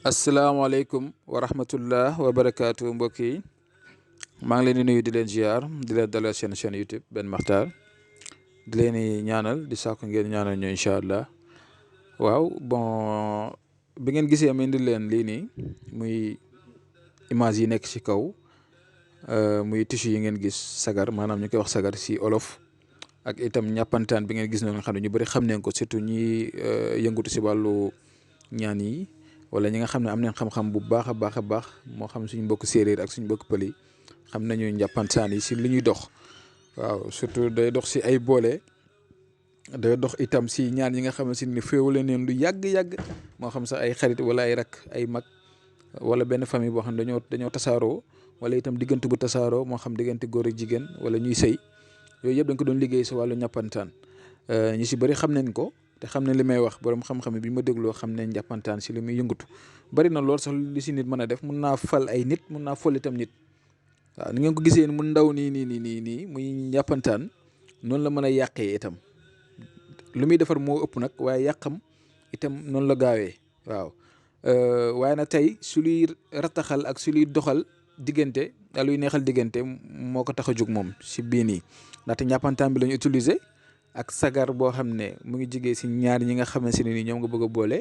asalaamaaleykum wa rahmatullah wa barakaatu mbokk yi maa ngi leen di nuyu di leen ziar di leen dalal seen chaîne YouTube Ben Makhtar di leen di ñaanal di sàkku ngeen ñaanal ñu incha allah waaw bon bi ngeen gisee ma indi leen lii nii muy image yi nekk ci kaw muy tissu yi ngeen gis sagar maanaam ñu koy wax sagar ci olof ak itam ñàppantaan bi ngeen gis noonu nga xam ne ñu bëri xam nañ ko surtout ñi yëngatu ci wàllu ñaan yi. wala ñi nga xam ne am nañ xam-xam bu baax a baax moo xam suñu mbokk séeréer ak suñu mbokk pël yi xam nañu njàppantaan yi si li ñuy dox waaw surtout day dox si ay boole day dox itam si ñaan yi nga xam ne ni féewale neen lu yàgg-yàgg moo xam sax ay xarit wala ay rak ay mag wala benn famille boo xam ne dañoo tasaaroo wala itam diggante bu tasaaroo moo xam diggante góor ak jigéen wala ñuy sëy yooyu yëpp dañ ko doon liggéey si wàllu ñàppantaan ñi si bëri xam nañ ko. te xam ne li may wax borom xam-xam bi ma dégloo xam ne njàppantaan si li muy yëngatu bari na lool sax li si nit mën a def mun naa fal ay nit mun naa fol itam nit waaw ni ngeen ko gisee mu ndaw nii muy njàppantaan noonu la mën a yàqee itam lu muy defar moo ëpp nag waaye yàqam itam noonu la gaawee waaw waaye nag tey su luy rataxal ak su luy doxal diggante luy neexal diggante moo ko tax a jóg moom si bii nii ndaxte njàppantaan bi la ñu utiliser. ak sagar boo xam ne mu ngi jigee si ñaar ñi nga xamante ne ni ñoom nga bëgg a boole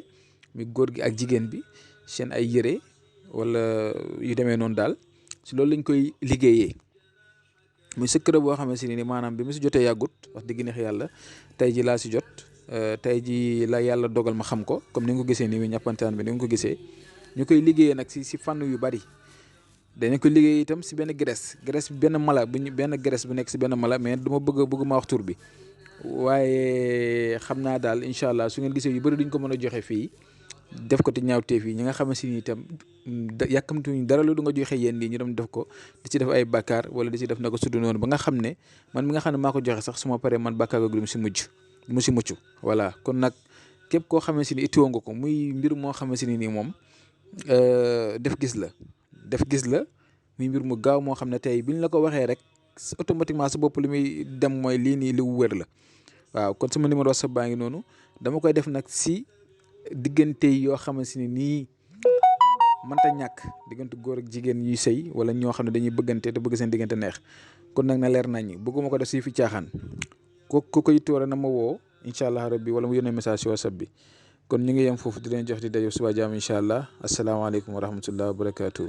mi góor gi ak jigéen bi seen ay yére wala yu demee noonu daal si loolu lañ koy liggéeyee muy secret boo xamante ne ni maanaam bi mu si jotee yàggut wax dëgg neex yàlla tey ji laa si jot tey ji la yàlla dogal ma xam ko comme ni nga ko gisee nii ñàppantaan bi ni nga ko gisee ñu koy liggéeyee nag si fànn yu bari dañu ko liggéey itam si benn graisse bi benn mala benn graisse bu nekk si benn mala mais du ma bëgg ma wax tur bi. waaye xam naa daal incha allah su ngeen gisee yu bëri duñ ko mën a joxe fii def ko te ñaawteef yi ñi nga xamante ni itam yàkkamtuñ dara lu du nga joxe yéen lii ñu dem def ko di ci def ay bakkaar wala di ci def na ko sudd noonu ba nga xam ne man mi nga xam ne maa ko joxe sax su ma paree man bakkaar googu du mu si mucc voilà kon nag képp koo xamante ni ittiwoo nga ko muy mbir moo xamante ni nii moom def gis la muy mbir mu gaaw moo xam ne tey biñ la ko waxee rek automatiquement sa bopp li muy dem mooy lii nii lu wér la waaw kon sama numéro WhatsApp baa ngi noonu dama koy def nag si diggante yoo xamante ni nii mënta ñàkk diggante góor ak jigéen ñuy sëy wala ñoo xam ne dañuy bëggante te bëgg seen diggante neex kon nag na leer nañ bëgguma ko def si fi caaxaan ku koy toore na ma woo incha allah rabbi wala mu yónnee message si WhatsApp bi kon ñu ngi yem foofu di leen jox di daje suba jaam incha allah asalaamaaleykum wa rahmatullah wa barakaatu.